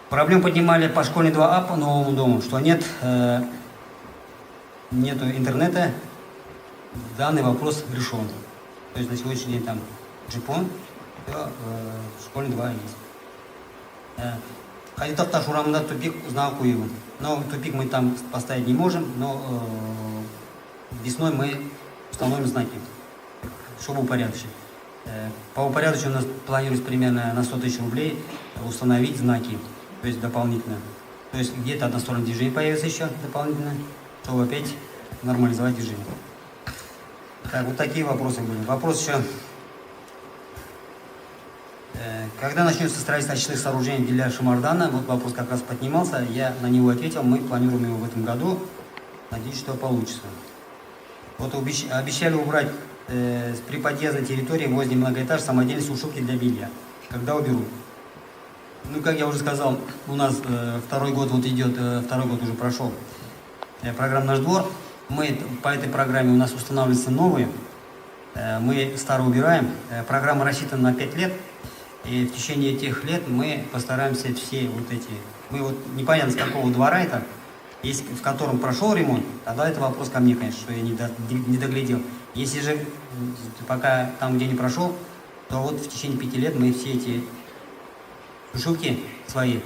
Проблему поднимали по школе 2А по новому дому, что нет, нету интернета. Данный вопрос решен. То есть на сегодняшний день там GPON, все, в школе 2 есть. Һади Такташ урамында тупик знак кую. Но тупик мы там поставить не можем, но весной мы установим знаки, чтобы упорядочить. По упорядочению у нас планируется примерно на 100 тысяч рублей установить знаки, то есть дополнительно. То есть где-то одностороннее движение появится еще дополнительно, чтобы опять нормализовать движение. Так, вот такие вопросы были. Вопрос еще. Когда начнется строительство очистных сооружений для Шамардана? Вот вопрос как раз поднимался, я на него ответил. Мы планируем его в этом году. Надеюсь, что получится. Вот обещали убрать с приподъездной территории возле многоэтаж самодельные сушилки для белья. Когда уберут? Ну, как я уже сказал, у нас второй год вот идет, второй год уже прошел программа «Наш двор». Мы по этой программе у нас устанавливаются новые. Мы старые убираем. Программа рассчитана на 5 лет. И в течение этих лет мы постараемся все вот эти... Мы вот непонятно, с какого двора это. Если в котором прошел ремонт, тогда это вопрос ко мне, конечно, что я не доглядел. Если же пока там, где не прошел, то вот в течение 5 лет мы все эти сушилки свои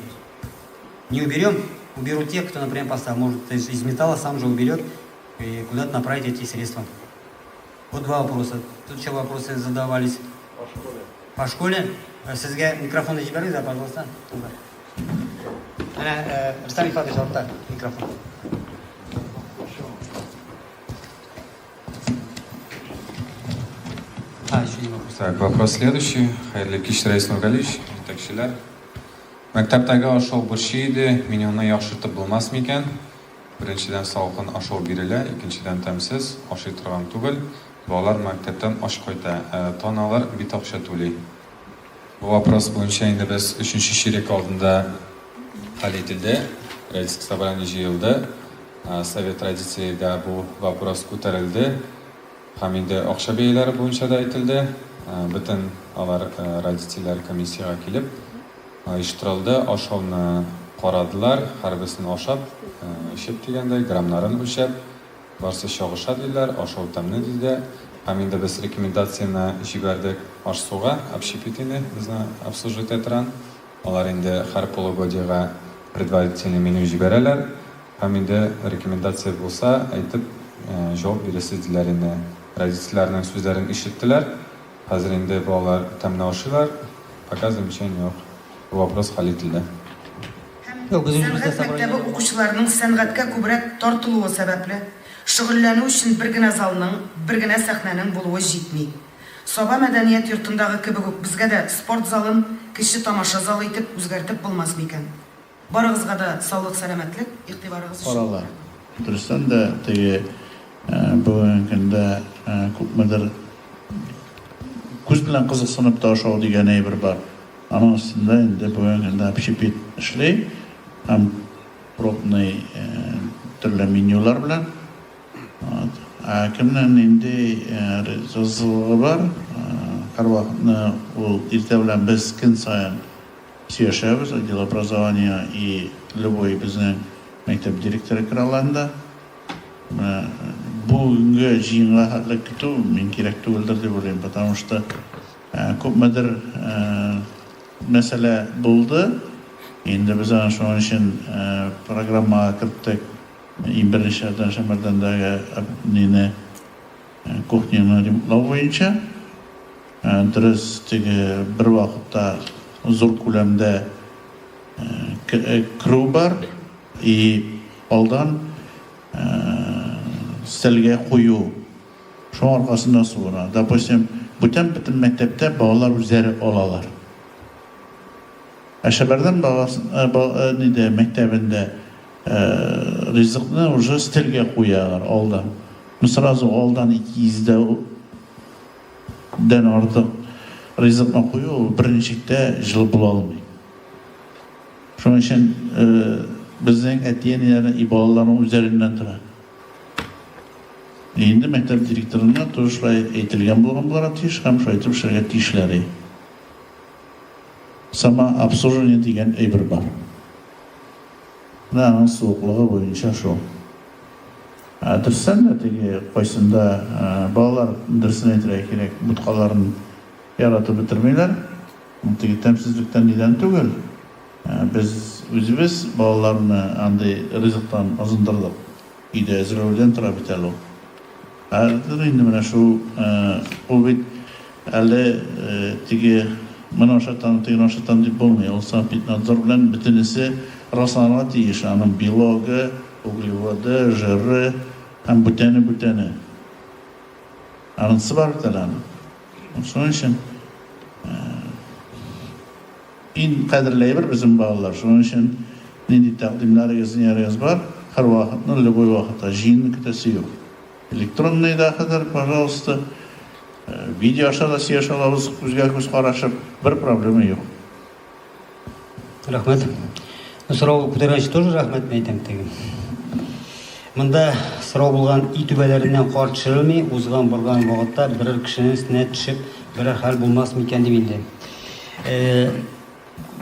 не уберем, уберут те, кто, например, поставил. Может, из металла сам же уберет и куда-то направить эти средства. Вот два вопроса. Тут еще вопросы задавались. По школе. По школе. Сезгә микрофонны җибәрегез, да, пожалуйста. Менә, Рөстәм Ифатович, артта микрофон. А, еще один вопрос. Так, вопрос следующий. Хәерле кич, Рәис Нургалиевич, җитәкчеләр. Мәктәптәге ашау борчый иде, менюны яхшыртып булмас микән? Беренчедән салкын ашау бирелә, икенчедән тәмсез, ашый торган түгел. Балалар мәктәптән ач кайта, ә ата-аналар бит акча түли. Бу вопрос буенча инде без өченче чирек алдында хәл ителде. Родительский собрание җыелды. Совет родителейда бу вопрос күтәрелде. Һәм инде акча бәяләре буенча да әйтелде. Бөтен алар родительләр комиссиягә килеп оештырылды. Ашауны карадылар, һәрберсен ашап, эчеп дигәндәй, граммнарын үлчәп, барсы чагыша диләр, ашау тәмле диде. Һәм инде без рекомендацияне җибәрдек аш-суга, общепит инде безне обслуживать итә торган. Алар инде һәр полугодиега предварительный меню җибәрәләр. Һәм инде рекомендация булса, әйтеп, җавап бирәсез диләр инде. Родительләрнең сүзләрен ишеттеләр. Хәзер инде балалар тәмле ашыйлар. Пока замечание юк. Бу вопрос хәл ителде. Һәм сәнгать мәктәбе укучыларының сәнгатькә күбрәк тартылуы сәбәпле, шөгыльләнү өчен бер генә залның, бер генә сәхнәнең булуы җитми. Саба мәдәният йортындагы кебек үк безгә дә спорт залын кече тамаша залы итеп үзгәртеп булмас микән? Барыгызга да саулык-сәламәтлек, игътибарыгыз өчен Карала. рәхмәт. Дөрестән дә, теге бүгенге көндә күпмедер күз белән кызыксынып та ашау дигән әйбер бар. Аның өстендә инде бүгенге көндә общепит эшли һәм пробный төрле менюлар белән. Вот. Ә кемнең нинди ризасызлыгы бар, һәрвакытны ул иртә белән без көн саен сөйләшәбез, отдел образования и любой безнең мәктәп директоры керә ала анда. Менә бүгенге җыенга хәтле көтү мин кирәк түгелдер дип уйлыйм, потому что күпмедер мәсьәлә булды. Инде без аны шуның өчен программага керттек. Иң беренчеләрдән Шәмәрдәндәге нине кухняны ремонтлау буенча. Дөрес, теге бер вакытта зур күләмдә керү бар и алдан өстәлгә кую. Шуның аркасында суына. Допустим, бүтән бөтен мәктәптә балалар үзләре алалар. Ә Шәмәрдән баласы нидә мәктәбендә ризыкны уже өстәлгә куялар алдан. Ну сразу алдан 200 дә дән артык ризыкны кую ул берничек тә җылы була алмый. Шуның өчен безнең әти-әниләрнең и балаларның үзләреннән тора. Инде мәктәп директорына тоже шулай әйтелгән булган булырга тиеш һәм шулай итеп эшләргә тиешләр. Самообслуживание дигән әйбер бар. Менә аның суыклыгы буенча шул. Ә дөрестән дә теге кайсында балалар, дөресен әйтергә кирәк, боткаларын яратып бетермиләр. Ул теге тәмсезлектән нидән түгел. Без үзебез балаларны андый ризыктан азындырдык. Өйдә әзерләүдән тора бит әле ул. Хәзер инде менә шул, ул бит әле теге моны ашатам, тегене ашатам дип булмый. Ул санэпиднадзор белән бөтенесе расланырга тиеш. Аның белогы, углеводы, жиры һәм бүтәне-бүтәне. Анысы бар бит әле аның. Шуның өчен Иң кадерле әйбер безнең балалар. Шуның өчен нинди тәкъдимнәрегез, ниләрегез бар, һәрвакытны, любой вакытта, җыенны көтәсе юк. Электронный да хәзер, пожалуйста, видео аша да сөйләшә алабыз, күзгә-күз карашып, бер проблема юк. Рәхмәт. Ну, сорау күтәргән өчен тоже рәхмәт мин әйтәм теге. Монда сорау булган өй түбәләреннән кар төшерелми, узган барган вакытта берәр кешенең өстенә төшеп, берәр хәл булмас микән дип инде. Э,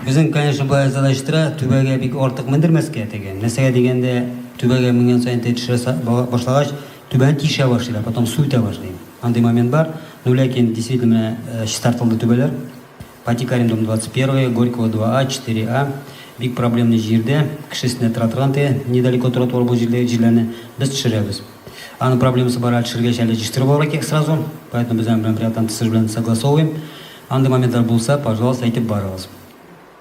безнең, конечно, болай задача тора, түбәгә бик артык мендермәскә теге. Нәрсәгә дигәндә, түбәгә менгән саен теге төшерә башлагач, түбәне тишә башлыйлар, потом су үтә башлый. Андый момент бар. Ну, ләкин, действительно, менә э, чистартылды түбәләр. Патикарин дом 21, Горького 2А, 4А. Бик проблемный җирдә, кеше өстенә тора торган теге, недалеко тротуар бу җирдә җирләрне без төшерәбез. Аның проблемасы бар, әле төшергәч әле җыштырып алырга кирәк сразу. Поэтому без аның белән приятан ТСЖ белән согласовываем. Андый моментлар булса, пожалуйста, әйтеп барыгыз.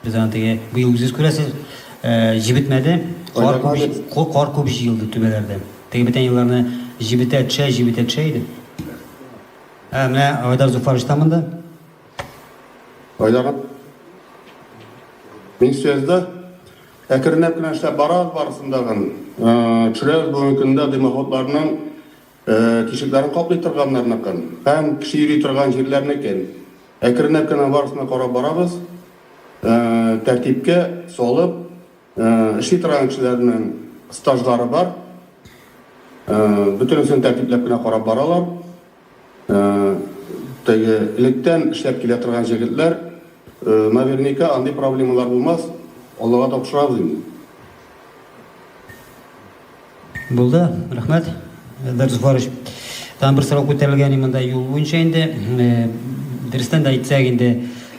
Без аны теге быел үзегез күрәсез, э, җебетмәде, кар күп, кар күп җыелды түбәләрдә. Теге бүтән елларны җебетә төшә, җебетә төшә иде. Ә, менә Айдар Зуфарович та монда. Айдар, мин связьда. Әкренләп кенә эшләп барабыз барысын дагын. Төшерәбез бүгенге көндә дымоходларның тишекләрен каплый торганнарныкын һәм кеше йөри торган җирләрнекен. Әкренләп кенә барысын да карап барабыз. Тәртипкә салып эшли торган кешеләрнең стажлары бар. Бөтенесен тәртипләп кенә карап баралар. Теге электән эшләп килә торган җегетләр, наверняка андый проблемалар булмас, Аллага тапшырабыз инде. Булды, рәхмәт, Эльдар Зөфәрович. Тагын бер сорау күтәрелгән монда юл буенча инде. Дөрестән дә әйтсәк инде,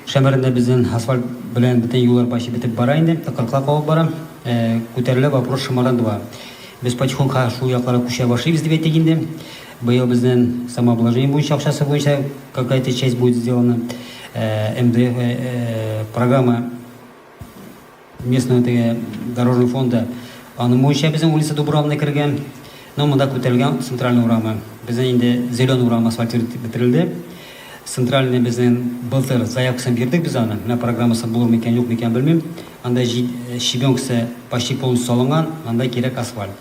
Шәмәрдәндә безнең асфальт белән бөтен юллар почти бетеп бара инде, тыкрыклар калып бара. Күтәрелә вопрос Шымардан 2. Без потихоньку шул якларга күчә башлыйбыз дип әйтик инде. Быел безнең самообложение буенча акчасы буенча какая-то часть будет сделана. МДФ программа местного теге дорожного фонда аның буенча безнең улица Дубровна кергән. Но монда күтәрелгән центральный урамы. Безнең инде Зеленый урамы асфальтировать бетерелде. Центральный безнең былтыр заявкасын бирдек без аны. Менә программасы булыр микән, юк микән белмим. Анда щебенкасы почти полностью салынган, анда кирәк асфальт.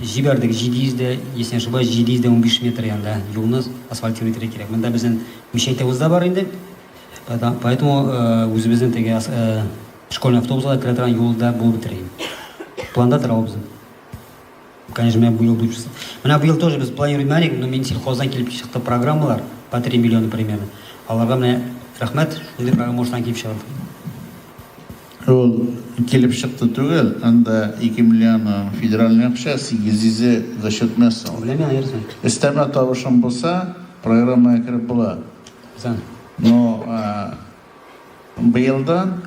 Җибәрдек 700 дә, если не ошибаюсь, 715 метр янда юлны асфальтировать итәргә кирәк. Монда безнең мишәйтебез дә бар инде. Поэтому үзебезнең теге школьный автобуска керә торган юл да булып бетерә. Планда тора ул безнең. Конечно, менә быел будет. Менә быел тоже без планируем әле, но Минсельхоздан килеп чыкты программалар по 3 миллиона примерно. Аларга менә рәхмәт, шундый программа уңыштан килеп чыгарды. Ул килеп чыкты түгел, анда 2 миллион федеральный акча, 800-е за счет местного. Беләм мин, Айрат. Өстәмә табышың булса, программага кереп була. Зан. Но быелдан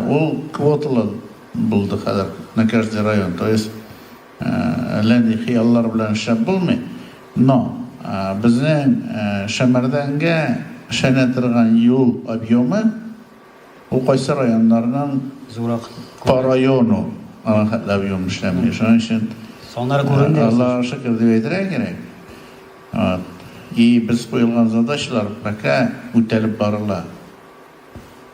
ул квоталы булды хәзер на каждый район. То есть әллә ни хыяллар белән эшләп булмый. Но безнең Шәмәрдәнгә эшләнә торган юл объемы Ул кайсы районнарның Зурак. По району аның хәтле объем эшләми. Шуның өчен Саннары күренде. Аллага шөкер дип әйтергә кирәк. Вот. И без куелган задачалар пока үтәлеп барыла.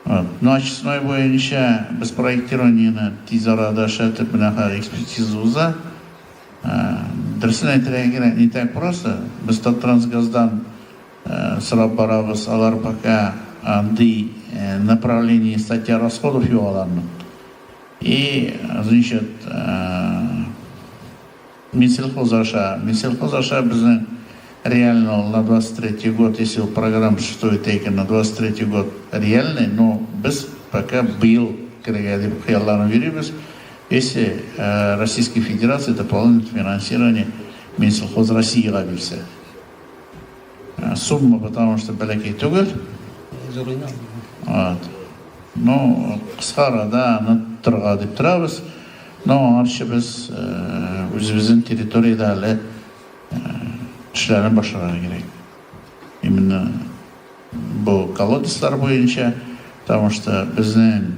Вот. Ну, очистной буенча без проектированиене тиз арада эшләтеп, менә хәзер экспертиза уза. Дөресен әйтергә кирәк, не так просто. Без Таттрансгаздан Сорап барабыз, алар пока андый направление статья расходов юк аларның. И, значит, Минсельхоз аша, Минсельхоз аша безнең реально ул на 23 год, если ул программа существует икән, на 23 год реальный, но без пока быел керергә дип хыялланып йөрибез. Если Российская Федерация дополнительное финансирование Минсельхоз Россиягә бирсә. Сумма, потому что бәләкәй түгел. Зур инде. Вот. Ну, кыска арада аны торырга дип торабыз. Но аңарчы без үзебезнең территориядә әле эшләрне башларга кирәк. Именно бу колодецлар буенча, потому что безнең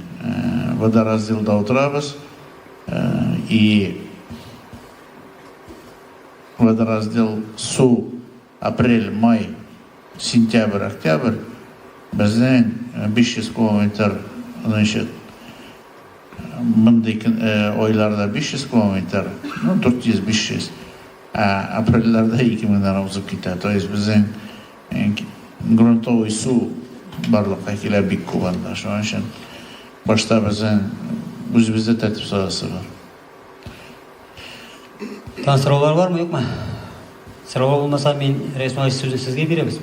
водоразделда утырабыз и водораздел су апрель, май, сентябрь, октябрь безнең 500 кубометр, значит, мондый айларда 500 кубометр, ну, 400-500, ә апрельләрдә 2000-дән узып китә. То есть безнең грунтовый су барлыкка килә бик күп анда. Шуның өчен башта безнең үзебездә тәртип саласы бар. Тагын сораулар бармы, юкмы? Сораулар булмаса, мин Рәис Муллаевич сүзне сезгә бирәбез.